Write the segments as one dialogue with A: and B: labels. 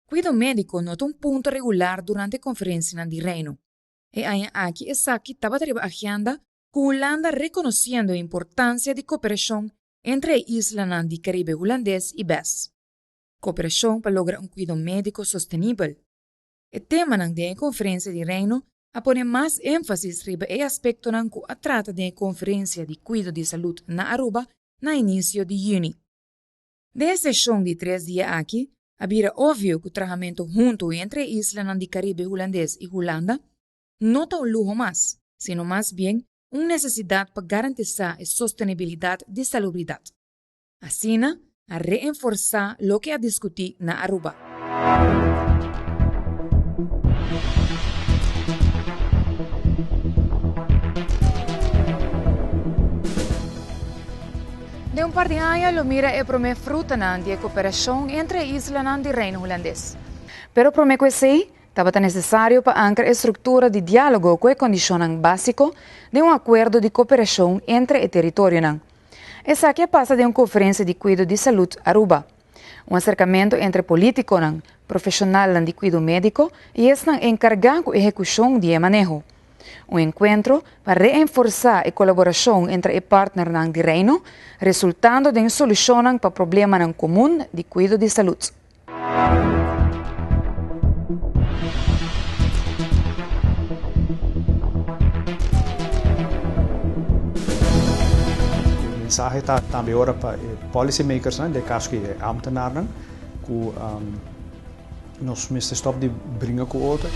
A: Kuido médiko no ta un punto regular durante konferensianan di Reino. E aña aki esaki tabata riba agenda ku Hulanda rekonosiendo e importansia di koperashon entre e islanan di Karibe Hulandes i bes. Koperashon pa logra un kuido médiko sostenibel. E temanan den e konferensia di Reino a pone mas énfasis riba e aspektonan ku a trata den e konferensia di kuido di salud na Aruba na inisio di yüni. Den e seshon di tres dia aki a bira obvio ku trahamentu huntu entre e islanan di Karibe Hulandes i Hulanda no ta un luho mas, sino mas bien un nesesidat pa garantisá e sostenibilidat di salubridat. Asina a reenforsá loke a diskutí na Aruba. Den un par di aña lo mira e promé frutanan di e koperashon entre e islanan di Reino Hulandes. Pero promé ku esei, tabata nesesario pa ankra e struktura di diálogo ku e kondishonnan básiko den un akuerdo di koperashon entre e teritorionan. Esaki a pasa den un konferensia di kuido di salud Aruba. Un aserkamentu entre polítikonan, profeshonalnan di kuido médiko i esnan enkargá ku ehekushon di e maneho. Un enkuentro pa reenforsá e kolaborashon entre e partnernan di Reino, resultando den solushonnan pa problemanan komun di kuido di salud.
B: E mensahe ta tambe ora pa e policy makersnan, den e kaso aki e ambtenarnan, ku nos mester stop di bringa ku otro.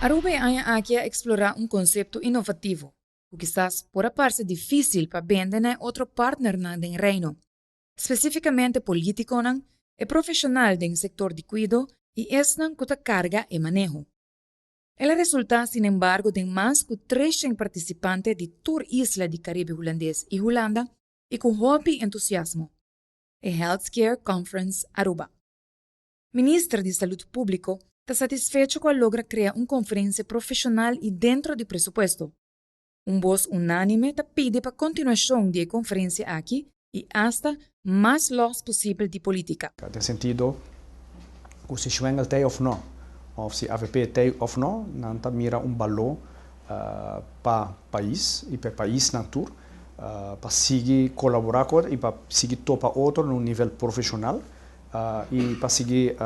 A: Aruba e aña aki a eksplorá un konsepto inovativo ku kisas por a parse difísil pa bende na e otro partnernan den Reino, spesífikamente polítikonan, e profeshonal den sektor di kuido i esnan ku ta karga e maneho. El a resultá sinembargo den mas ku treshen partisipante di tur isla di Karibe Hulandes i Hulanda i ku hopi entusiasmo. E Healthcare Conference Aruba. Minister di Salud Públiko ta satisfecho ku a logra krea un konferensia profeshonal i dentro di presupuesto. Un bos unánime ta pidi pa kontinuashon di e konferensia aki i asta mas lòs posibel di polítika.
B: Den sentido ku si Schwengle tei òf nò, òf si avp tei òf nò, nan ta mira un baló pa pais i pa e paisnan tur pa sigui kolaborá ku otro i pa sigui topa otro na un nivel profeshonal i pa sigui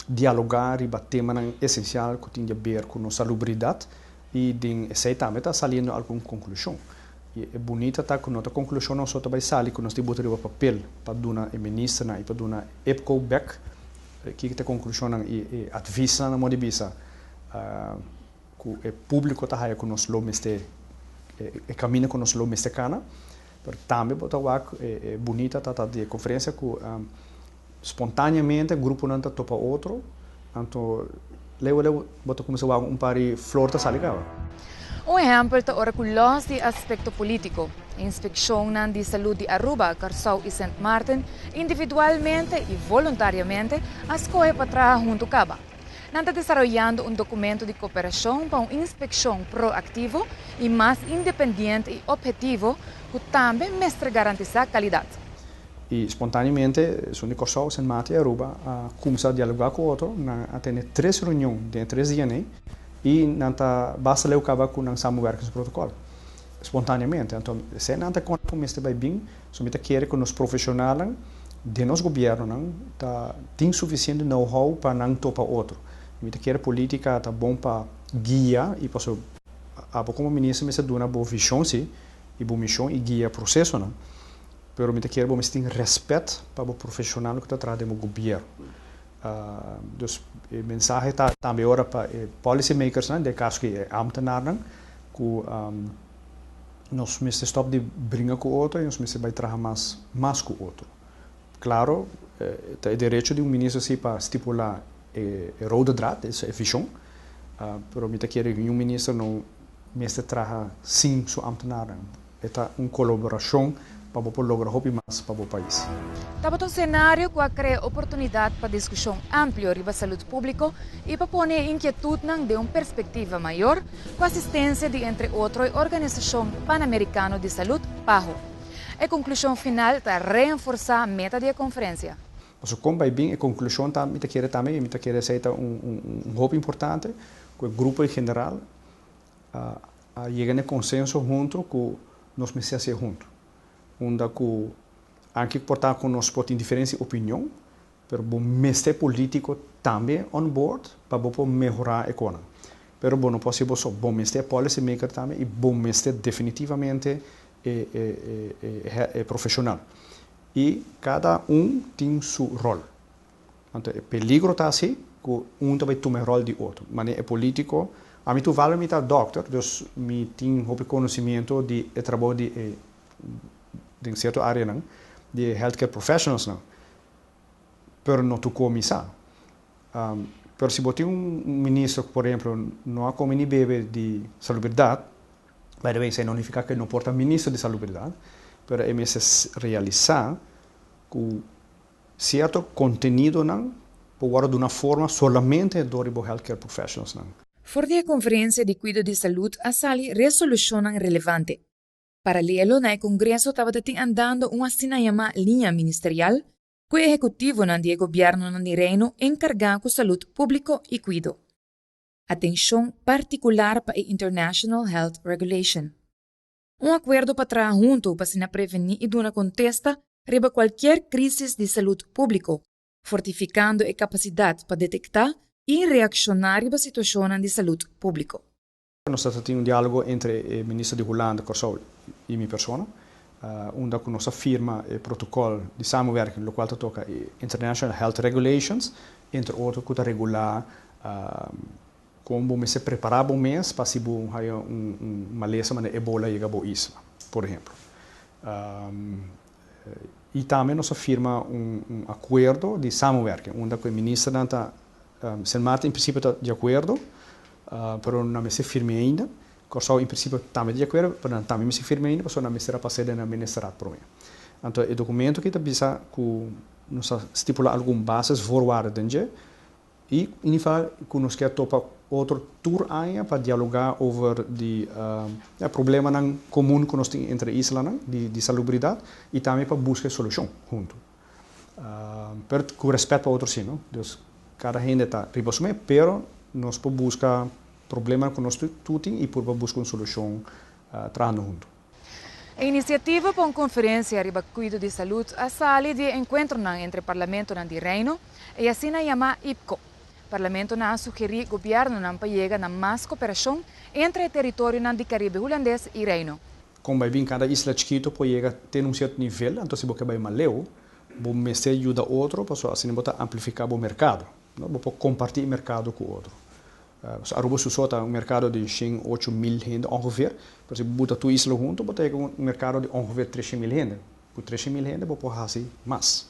B: dialogá riba temanan esensial ku tin di aber ku nos salubridat i den esei tambe ta saliendo algun konklushon. I e bunita ta ku no ta konklushonnan so ta bai sali ku nos tin buta riba papel pa duna e ministernan i pa duna IPCO bek kiko ta e konklushonnan i e advisnan na moda di bisa ku e públiko ta haya ku nos lo mester e kaminda ku nos lo mester kana. Pero tambe bo ta wak e bunita ta ta di e konferensia ku Spontaneamente gruponan ta topa otro, anto leu leu bo ta kuminsá wak un par di flor ta sali kaba.
A: Un ehèmpel ta ora ku lòs di aspekto polítiko, inspekshonnan di salud di Aruba, Kòrsou i Sint Maarten individualmente i voluntariamente a skohe pa traha huntu kaba. Nan ta desaroyando un dokumento di koperashon pa un inspekshon proaktivo i mas independiente i ophetivo ku tambe mester garantisá kalidat.
B: I spontaneamente esun di Kòrsou, Sint Maarten i Aruba a kumsa dialogá ku otro. Nan a tene tres reunion den e tres dianan ei i nan ta basta leu kaba ku nan samenwerkingsprotokòl. Spontaneamente. Anto esei nan ta konta ku mester bai bin. So mi ta kere ku nos profeshonalnan den nos gobièrnunan ta tin sufisiente know how pa nan topa otro. Mi ta kere polítika ta bon pa guia i pasobra abo komo minister mester duna bo vishon si i bo mishon i guia prosesonan. Pero mi ta kier bo mester tin respet pa bo profesional cu ta traha den bo gobierno. Dus e mensahe ta tambe ora pa e policy makersnan, den e caso aki e ambtenarnan, cu nos mester stop di bringa cu otro y nos mester bay traha mas mas cu otro. Claro, ta e derecho di un minister si pa stipula e rode draad, e vision, pero mi ta kere cu un minister no mester traha sin su ambtenaarnan. E ta un colaboracion pa bo por logra hopi mas pa bo pais.
A: Tabata un scenario cu a crea oportunidad pa discusion amplio riba salud publico y pa pone e inquietudnan den un perspectiva mayor cu asistencia di entre otro e Organisacion Panamericano di Salud, PAHO. E conclusion final ta reenforsa meta di e conferencia.
B: Pasobra con bay bin e conclusion ta, mi ta kere tambe y mi ta kere esey ta un un hopi importante, cu e grupo en general a a yega na e consenso hunto cu nos mester haci'e hunto. Unda cu anke por ta cu nos por tin diferencia di opinion, pero bo mester politico tambe on board pa bo por mehora e conan. Pero bo no por haci bo so, bo mester e policy maker tambe y bo mester definitivamente e e e e profesional. Y cada un tin su rol. Anto e peligro ta asi cu un ta bay tuma e rol di otro. Manera e politico, ami toevallig mi ta dokter, dus mi tin hopi conocimiento di e trabou di e, den cierto areanan, di e healthcare professionalsnan. Pero no tur cu mi sa. Pero si bo tin un minister cu por ehemplo no a come ni bebe di salubridad, by the way esey no nifica cu e no por ta minister di salubridad, pero e mester realisa cu Cierto contenidonan por wordo duna forma solamente door di bo healthcare professionalsnan.
A: For di e Conferencia di Cuido di Salud a sali resolucionnan relevante. Paralelo na e congreso tabata tin andando un asina yama liña ministerial cu e ehecutivonan di e gobiernonan di Reino encarga cu salud publico y cuido. Atencion particular pa e International Health Regulation. Un akuerdo pa traha huntu pa asina prevení i duna kontesta riba kualkier krísis di salud públiko, fortifikando e kapasidat pa detektá i reakshoná riba situashonnan di salud públiko.
B: Nos ta tin un diálogo entre e minister di Hulanda, Kòrsou i mi persona, unda ku nos a firma e protokòl di samenwerking lokual ta toka e International Health Regulations, entre otro ku ta regulá Kon bo mester prepará bo mes pa si bo haya un malesa manera Ebola yega bo isla, por ehemplo. I tambe nos a firma un akuerdo di samenwerking unda ku e ministernan ta, Sint Maarten en prinsipio ta di akuerdo, pero nan mester firm'é ainda. Kòrsou en prinsipio tambe ta di akuerdo, pero nan tambe mester firm'é ainda pasobra nan mester a pas'é den nan ministerraad promé. Anto e dokumento aki ta bisa ku nos a stipulá algun basisvoorwaarden den dje. I inifa ku nos ke topa otro tur aña pa dialogá over di e problemanan komun ku nos tin entre islanan di salubridat i tambe pa buska e solushon huntu. Pero ku rèspèt pa otro si, no? Dus kada hende ta riba su mes, pero nos por buska problemanan ku nos tur tin i purba buska un solushon trahando huntu.
A: E inisiativa pa un konferensia riba kuido di salud a sali di e enkuentronan entre parlamentonan di Reino, e asina yamá IPCO. Parlamentonan a sugerí gobièrnunan pa yega na mas koperashon entre e teritorionan di Karibe Hulandes i Reino.
B: Kon bai bin kada isla chikitu por yega te na un sierto nivel, anto si bo ke bai mas leu, bo mester yuda otro pasobra asina bo ta amplifiká bo merkado, no? Bo por kompartí e merkado ku otro. Aruba su so ta un merkado di shen ocho mil hende ongeveer, pero si bo buta tur isla hunto bo ta yega un merkado di ongeveer treshen mil hende. Ku treshen mil hende bo por hasi mas.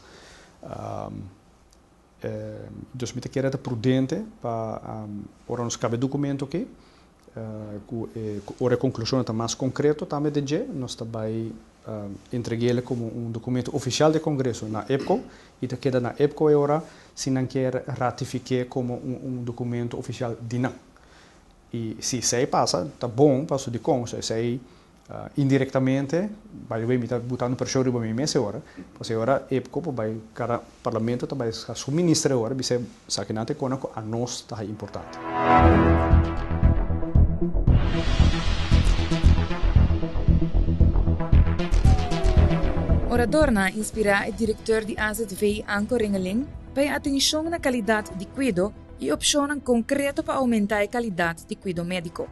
B: Dus mi ta kere ta prudente pa ora nos kaba e dokumento aki, ku e ora e konklushonnan ta mas konkreto tambe den dje, nos ta bai Entreg'el komo un dokumento ofisial di Kongreso na EPCO i ta keda na EPCO e ora si nan kier ratifik'é komo un dokumento ofisial di nan. I si esei pasa, ta bon pasobra dikon? So esei indirektamente, by the way mi ta butando preshon riba mi mes e ora, pasobra e ora EPCO por bai kada parlamento ta bai su minister e ora bisa esaki nan ta e kona ku anos ta hay importante.
A: Oradornan a inspirá e direkteur di AZV Anko Ringeling pa e atenshon na kalidat di kuido i opshonnan konkreto pa oumentá e kalidat di kuido médiko.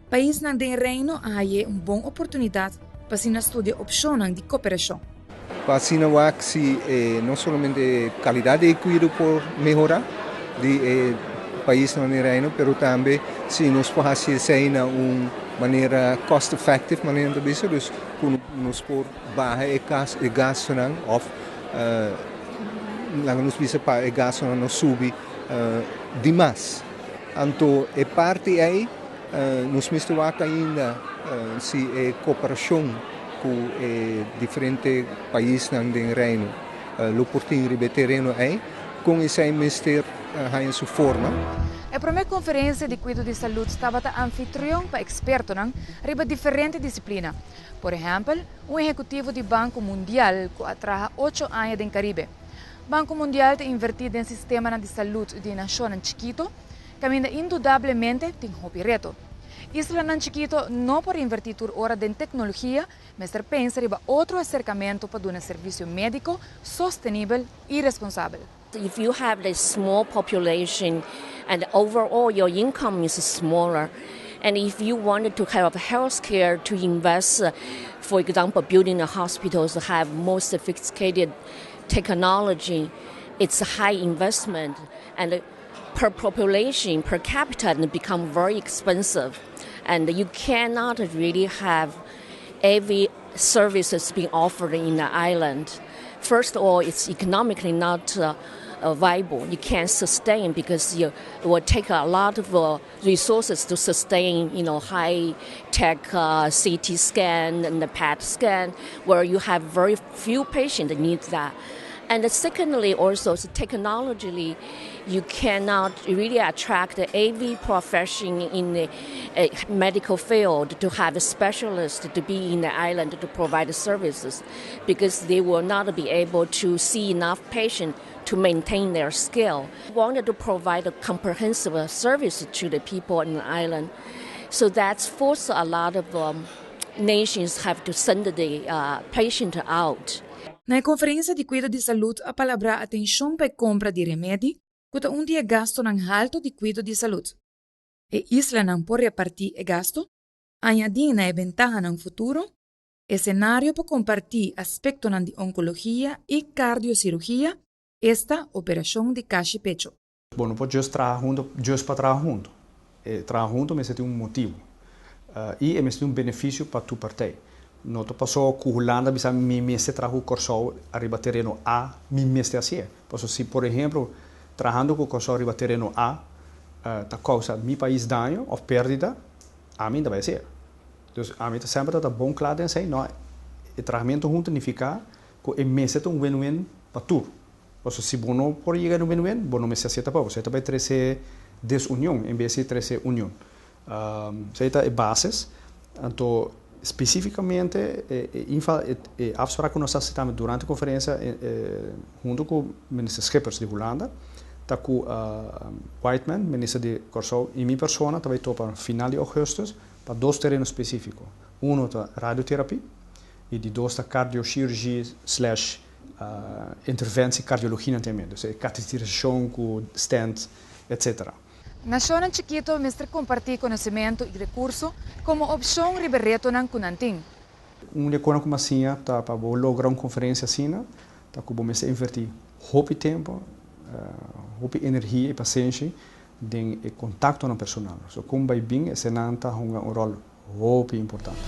A: Paisnan den Reino a haye un bon oportunidat pa asina studia opshonnan di koperashon.
C: Pa asina wak si no solamente e kalidat di e kuido por mehorá di e paisnan den Reino, pero tambe si nos por hasi esei na un manera cost effective, manera nan ta bisa, dus ku nos por baha e gastunan òf. Laga nos bisa pa e gastonan no subi dimas. Anto e parti ei nos mester wak ainda si e koperashon ku e diferente paisnan den Reino lo por tin riba e tereno ei, kon esei mester haña su forma.
A: E prome conferencia di cuido di salud tabata anfitrion pa expertonan riba diferente disciplina. Por ehempel, un ehecutivo di Banco Mundial cu a traha 8 aña den Caribe. Banco Mundial ta inverti den sistemanan di salud di nacionnan chikito, caminda indudablemente tin hopi reto. Islanan chikito no por inverti tur ora den tecnologia, mester pensa riba otro acercamento pa duna servicio medico sostenibel y responsabel.
D: If you have a small population and overall your income is smaller, and if you wanted to have health care to invest, for example, building a hospitals to have more sophisticated technology, it's a high investment and per population, per capita, it become very expensive. And you cannot really have every services being offered in the island. First of all, it's economically not viable. You can't sustain because it will take a lot of resources to sustain high tech CT scan and the PET scan, where you have very few patients that need that. And secondly, also technologically, you cannot really attract the every profession in the medical field to have a specialist to be in the island to provide services because they will not be able to see enough patients to maintain their skill. We wanted to provide a comprehensive service to the people in the island. So that's forced a lot of nations have to send the patient out.
A: Na conferencia di cuido di salud a palabra atencion pa compra di remedi, cu ta un di e gastonan halto di cuido di salud. E islanan por reparti e gasto, añadi na e bentaha den futuro, escenario pa comparti aspectonan di oncologia y cardiocirugia, esta operacion di cashi pecho.
B: Bon, no por just traha hunto, just pa traha hunto. Traha hunto mester tin un motibo. Y mester tin un beneficio pa tur parti. No ta paso cu Hulanda bisa mi mester traha cu Corsou riba tereno A, mi mester asina. Paso si, por ehempel, trahando cu Corsou riba tereno A, ta causa mi pais daño of perdida, ami no bay haci'e. Anto, ami ta semper ta bon cla den esey, no, e trahamento hunto significa cu e mester un win-win pa tur. Paso si bo no por yega na win-win, bo no mester acepta pa, bo ta bay trece desunion en bes di trece union. Esey ta e base. Anto, specificamente, e afspraak cu nos a haci durante e conferencia hunto cu minister Schippers di Hulanda, ta cu Whiteman, minister di Corsou, y mi persona tambe topa final di augustus pa dos tereno specifico. Uno ta radioterapia y di dos ta cardiochirurgia/interventie cardiologia tambe, dus catheterisacion cu stent, etc.
A: Nacionnan chikito mester comparti conocimento y recurso como opcion riba retonan cu nan tin.
B: Un di cosnan asina, ta pa logra un conferencia asina, ta cu bo mester inverti hopi tempo, hopi energia y pasenshi den contacto personal. So, con bay bin, esey ta un rol hopi importante.